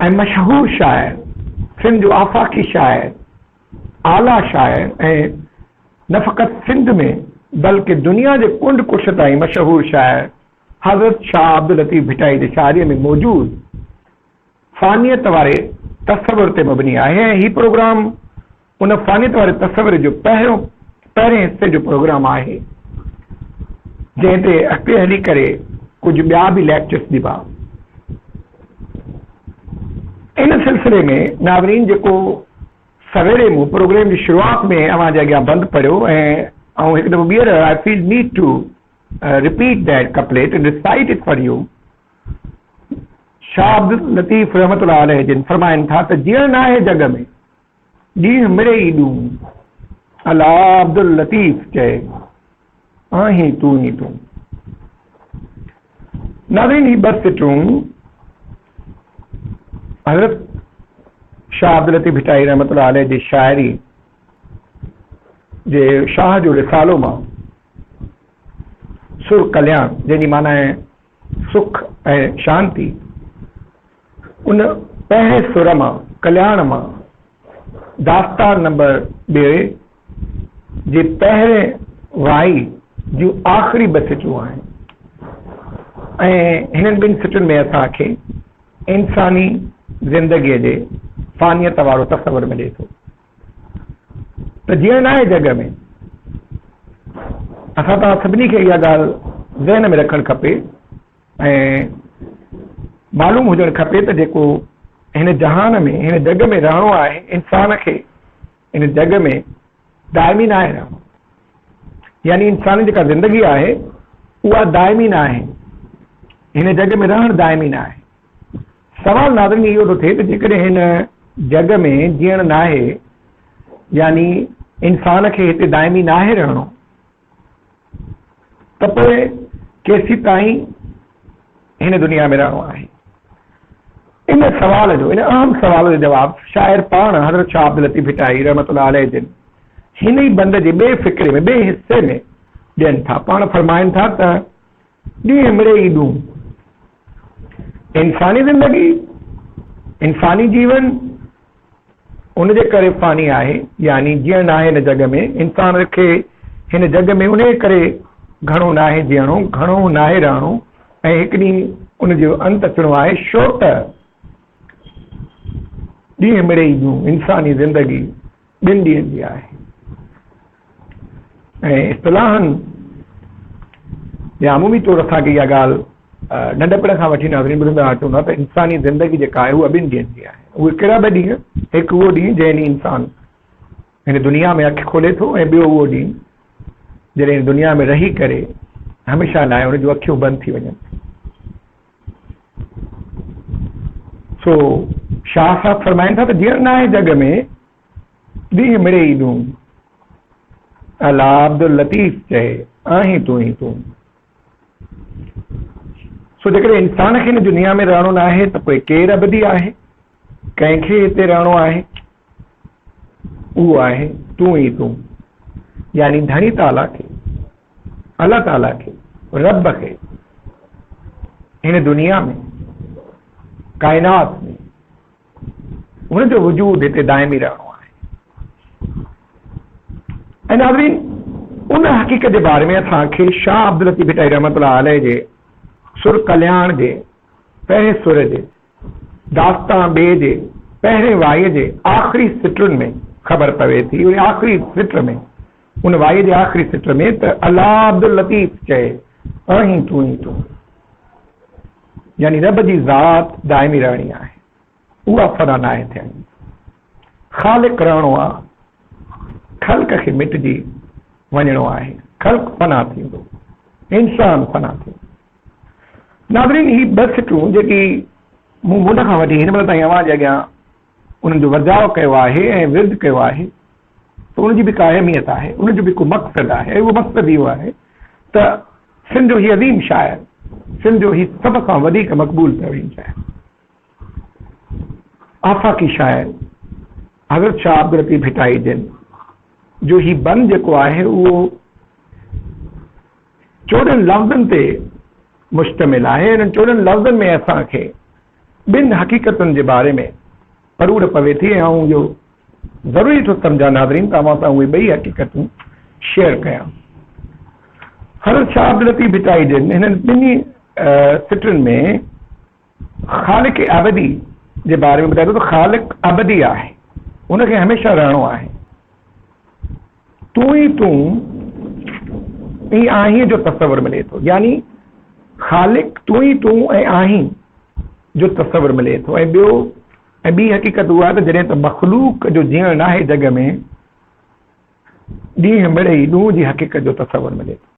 ۽ مشهور شاعر، سنڌ جو آفاقي شاعر، اعليٰ شاعر ۽ نه فقط سنڌ ۾ بلڪه دنيا جي ڪنڊ ڪڙڇ تائين مشهور شاعر حضرت شاهه عبداللطيف ڀٽائي جي شاعريء ۾ موجود فانيت واري تصور تي مبني آهي ۽ هي پروگرام ان فانيت واري تصور جو پهريون پهرين حصي جو پروگرام آهي جنهن تي اڳتي هلي ڪري ڪجهه ٻيا به ليڪچرس ڏبا. ان سلسلي ۾ ناظرين جيڪو سويري مون پروگرام جي شروعات ۾ اوهان جي اڳيان بند پڙهيو ۽ آئون هڪ دفعو ٻيهر I feel need to repeat that couplet and recite it for you Shah Abdul Latif رحمت الله عليه جن فرمائن ٿا ته جيئڻ ناهي جڳ ۾ ڏينهن مڙئي ڏون الا عبداللطيف چئي آهين تون ئي تون. ناظرين هي ٻه سٽون حضرت شاهه عبداللطيف ڀٽائي رحمت الله عليه جي شاعري جي شاهه جو رسالو مان سر ڪلياڻ جنهن جي معنيٰ آهي سک ۽ شانتي ان پهرين سر مان ڪلياڻ مان داستان نمبر ٻئي جي پهرين وائي جون آخري ٻه سٽون آهن ۽ هنن ٻن سٽن ۾ اسان کي انساني زندگيء جي فانيت وارو تصور ملي ٿو ته جيئڻ ناهي جڳ ۾ اسان توهان سڀني کي اها ڳالهه ذهن ۾ رکڻ کپي ۽ معلوم هجڻ کپي ته جيڪو هن جهان ۾ هن جڳ ۾ رهڻو آهي انسان کي هن جڳ ۾ دائمي ناهي رهڻو يعني انسان جي جيڪا زندگي آهي اها دائمي ناهي هن جڳ ۾ رهڻ دائمي ناهي سوال ناظرين اهو ٿو ٿئي ته جيڪڏهن هن جڳ ۾ جيئڻ ناهي يعني انسان کي هتي دائمي ناهي رهڻو ته پوء ڪيسيتائين هن دنيا ۾ رهڻو آهي؟ ان سوال جو، ان اهم سوال جو جواب شاعر پاڻ حضرت شاهه عبداللطيف ڀٽائي رحمة الله عليه جن هن ئي بند جي ٻئي فقري ۾ ٻئي حصي ۾ ڏين ٿا. پاڻ فرمائن ٿا ته ڏينهن مڙئي ڏون. انساني زندگي، انساني جيون ان جي ڪري فاني آهي، يعني جيئڻ ناهي هن جڳ ۾، انسان کي هن جڳ ۾ انهيء ڪري گهڻو ناهي جيئڻو، گهڻو ناهي رهڻو ۽ هڪ ڏينهن ان جو انت اچڻو آهي، ڇو ته ڏينهن مڙئي ڏون، انساني زندگي ٻن ڏينهن جي آهي ۽ اصطلاحن يا عمومي طور اسان کي اها ڳالهه ننڍپڻ کان وٺي ناظرين ٻڌندا اچون ٿا ته انساني زندگي جيڪا آهي اها ٻن ڏينهن جي آهي. اهي ڪهڙا ٻه ڏينهن؟ هڪ اهو ڏينهن جنهن ڏينهن انسان هن دنيا ۾ اک کولي ٿو ۽ ٻيو اهو ڏينهن جڏهن هن دنيا ۾ رهي ڪري هميشه لاء هن جون اکيون بند ٿي وڃن ٿيون. سو شاهه صاحب فرمائن ٿا ته جيئڻ ناهي جڳ ۾ ڏينهن مڙئي ڏون الا عبداللطيف چئي آهين تون ئي تون. سو جيڪڏهن انسان کي هن دنيا ۾ رهڻو ناهي ته پوء ڪير ابدي آهي؟ ڪنهن کي هتي رهڻو آهي؟ اهو آهي تون ئي تون يعني ڌڻي تعاليٰ کي، الله تعاليٰ کي، رب کي هن دنيا ۾ ڪائنات ۾ هن جو وجود هتي دائمي رهڻو آهي ۽ ناظرين ان حقيقت جي باري ۾ اسان کي شاهه عبداللطيف ڀٽائي رحمت الله عليه جي سر ڪلياڻ جي پهرين سر جي داستان ٻئي جي پهرين وائي جي آخري سٽرن ۾ خبر پوي ٿي ان آخري سٽر ۾ ان وائي جي آخري سٽر ۾ ته الله عبداللطيف چئي آهين تون ئي تون يعني رب جي ذات دائمي رهڻي آهي، اها فنا ناهي ٿيڻي. خالق رهڻو آ، خلق کي مٽجي وڃڻو آهي، خلق فنا ٿيندو، انسان فنا ٿيندو. ناظرين هي ٻه سٽون جيڪي مون منڍ کان وٺي هن مهل تائين اوهان جي اڳيان انهن جو ورجاء ڪيو آهي ۽ ورد ڪيو آهي ته ان جي به ڪا اهميت آهي، ان جو به ڪو مقصد آهي ۽ اهو مقصد اهو آهي ته سنڌ جو هي عظيم شاعر، سنڌ جو هي سڀ کان وڌيڪ مقبول ترين شاعر، آفاقي شاعر حضرت شاهه عبداللطيف ڀٽائي جن جو هي بند جيڪو آهي اهو 14 لفظن تي مشتمل آهي. انهن 14 لفظن ۾ اسان کي ٻن حقيقتن جي باري ۾ پروڙ پوي ٿي ۽ آئون اهو ضروري ٿو سمجهان ناظرين ته اوهان سان اهي ٻئي حقيقتون شيئر ڪيان. حضرت شاهه عبداللطيف ڀٽائي جن هنن ٻنهي سٽن ۾ خالق ابدي جي باري ۾ ٻڌايو ٿو ته خالق ابدي آهي، ان کي هميشه رهڻو آهي. تون ئي تون ئي آهين جو تصور ملي ٿو، يعني خالق تون ئي تون ۽ آهين جو تصور ملي ٿو ۽ ٻيو ۽ ٻي حقيقت اها ته جڏهن ته مخلوق جو جيئڻ ناهي جڳ ۾ ڏينهن مڙئي ڏون جي حقيقت جو تصور ملي ٿو.